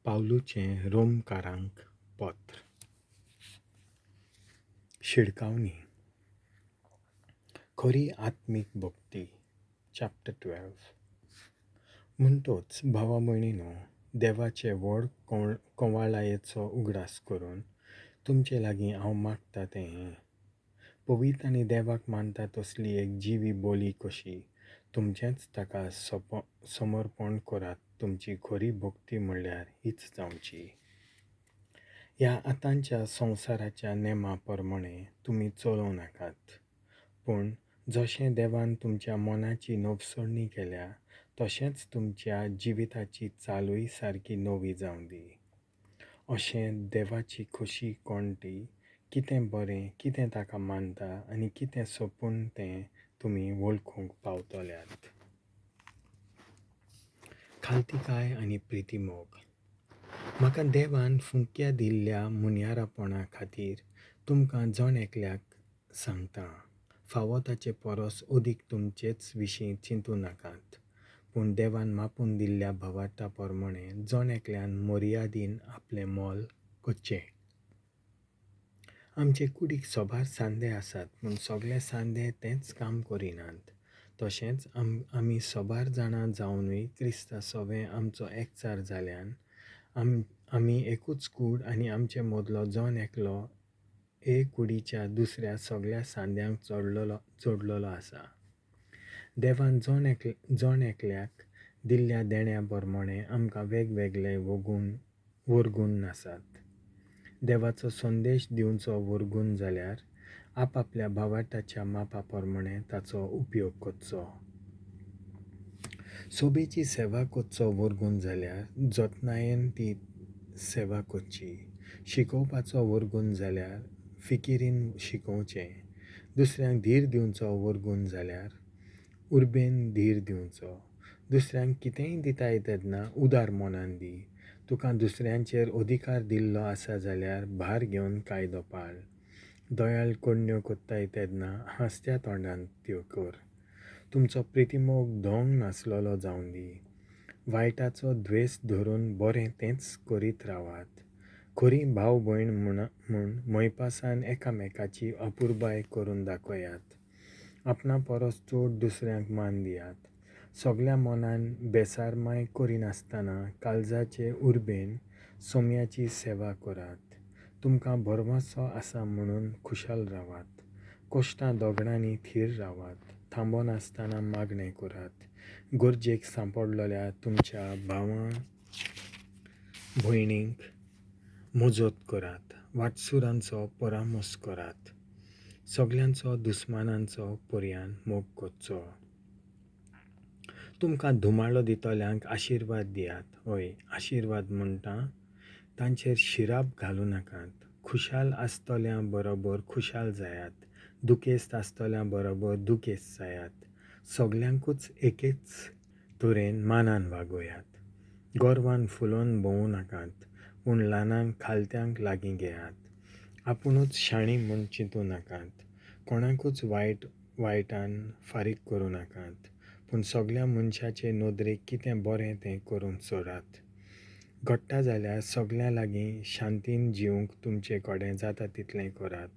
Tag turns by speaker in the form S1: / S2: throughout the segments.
S1: पावलूचें रोमकारांक पत्र. शिडकावणी. खरी आत्मीक भक्ती. चॅप्टर 12. म्हणटोच भावा भयणीनो, देवाचे व्हड कंवाळायेचो उगडास करून तुमचे लागीं हांव मागता तें हें, पवित्र आनी देवाक मानता तसली एक जिवी बोली कशी तुमचेंच ताका समर्पण करात. तुमची खरी भक्ती म्हणल्यार हीच जावची. ह्या आतांच्या संवसाराच्या नेमा प्रमाणे तुमी चलोवं नाकात, पूण जशें देवान तुमच्या मनाची नवसरणी केल्या तशेंच तुमच्या जिविताची चालूय सारकी नवी जावं दी. अशें देवाची खोशी कोण ती, कितें बरें, कितें ताका मानता आनी कितें सोंपून तें तुमी वळखूंक पावतल्यात. खालतीकाय आनी प्रितीमोग. म्हाका देवान फुंक्या दिल्ल्या मुन्यारापणा खातीर तुमकां जण एकल्याक सांगता, फावो ताचे परस अदीक तुमचेच विशीं चिंतूं नाकात, पूण देवान मापून दिल्ल्या भावार्था प्रमाणे जण एकल्यान मर्यादीन आपलें मोल करचें. आमचे कुडीक सोबार सांदे आसात, पूण सगळे सांदे तेंच काम करिनात. तशेंच आमी सोबार जाणां जावनूय क्रिस्ता सवें आमचो एकचार जाल्यान आमी एकूच कूड आनी आमचे मदलो जण एकलो एक कुडीच्या दुसऱ्या सगळ्या सांद्यांक जोडलेलो आसा. देवान जण एकल्याक दिल्ल्या देण्या प्रमाणे आमकां वेगवेगळे वर्गूण आसात. देवाचो संदेश दिवचो वर्गूण जाल्यार आपापल्या भावार्थाच्या मापा प्रमाणे ताचो उपयोग करचो. सोबेची सेवा करचो वर्गूण जाल्यार जतनायेन ती सेवा करची. शिकोवपाचो वर्गूण जाल्यार फिकिरीन शिकोवचें. दुसऱ्यांक धीर दिवचो वर्गूण जाल्यार उर्बेन धीर दिवचो. दुसऱ्यांक कितेंय दिताय तेन्ना उदार मनान दी. तुका दुसऱ्यांचेर अधिकार दिल्लो आसा जाल्यार भार घेवन कायदो पाळ. दयाळ करण्यो करताय तेन्ना हांसत्या तोंडान त्यो कर. तुमचो प्रितीमोग धोंग नासलेलो जावं दी. वायटाचो द्वेस धरून बरें तेंच करीत रावात. खरी भाव भयण म्हूण मोयपासान एकामेकाची अपुरबाय करून दाखयात. आपणा परस चड दुसऱ्यांक मान दियात. सगल्या मनान बेसारमाय करिनासतना काळजाचे उर्बेन सोम्याची सेवा करात. तुमकां भरवंसो आसा म्हणून खुशाल रावात. कश्टां दोगडांनी थीर रावात. थांबनासतना मागणें करात. गरजेक सांपडलेल्या तुमच्या भावां भयणींक मजत करात. वाटसुरांचो परामर्श करात. सगल्यांचो दुस्मानांचो पर्यान मोग करचो. तुमकां धुमाळो दितल्यांक आशिर्वाद दियात. हय, आशिर्वाद म्हणटा तांचेर शिराप घालूं नाकात. खुशाल आसतल्यां बरोबर खुशाल जायात. दुखेस्त आसतल्यां बरोबर दुखेस्त जायात. सगल्यांकूच एकेच तरेन मानान वागयात. गर्वान फुलोवन भोंवूं नाकात, पूण ल्हानांक खालत्यांक लागीं घेयात. आपुणूच शाणी म्हूण चिंतूं नाकात. कोणाकूच वायटान फारीक करूं नाकात, पूण सगल्या मनशाचे नदरेक कितें बरें तें करूंक सोडात. घडटा जाल्यार सगल्यां लागीं शांतीन जिवंक तुमचे कडेन जाता तितलें करात.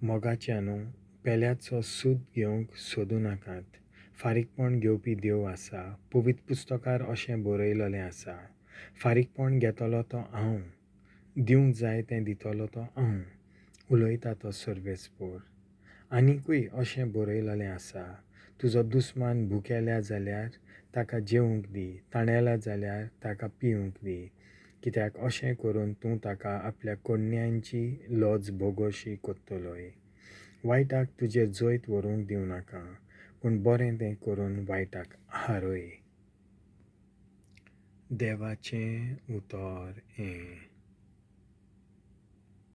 S1: मोगाच्यानू पेल्याचो सूद घेवंक सोदूं नाकात. फारीकपण घेवपी देव आसा. पवित्र पुस्तकार अशें बरयलेलें आसा, फारीकपण घेतलो तो हांव, दिवंक जाय तें दितलो तो हांव, उलयता तो सर्वेस्पोर. आनिकूय अशें बरयलेलें आसा, तुजो दुस्मान भुकेल्या जाल्यार ताका जेवंक दी, ताणेला जाल्यार ताका पिवंक दी, कित्याक अशें करून तूं ताका आपल्या करण्यांची लज भोगोशी करतलोय. वायटाक तुजेर जैत व्हरूंक दिवं नाका, पूण बरें तें करून वायटाक हारय. देवाचें उतर हें.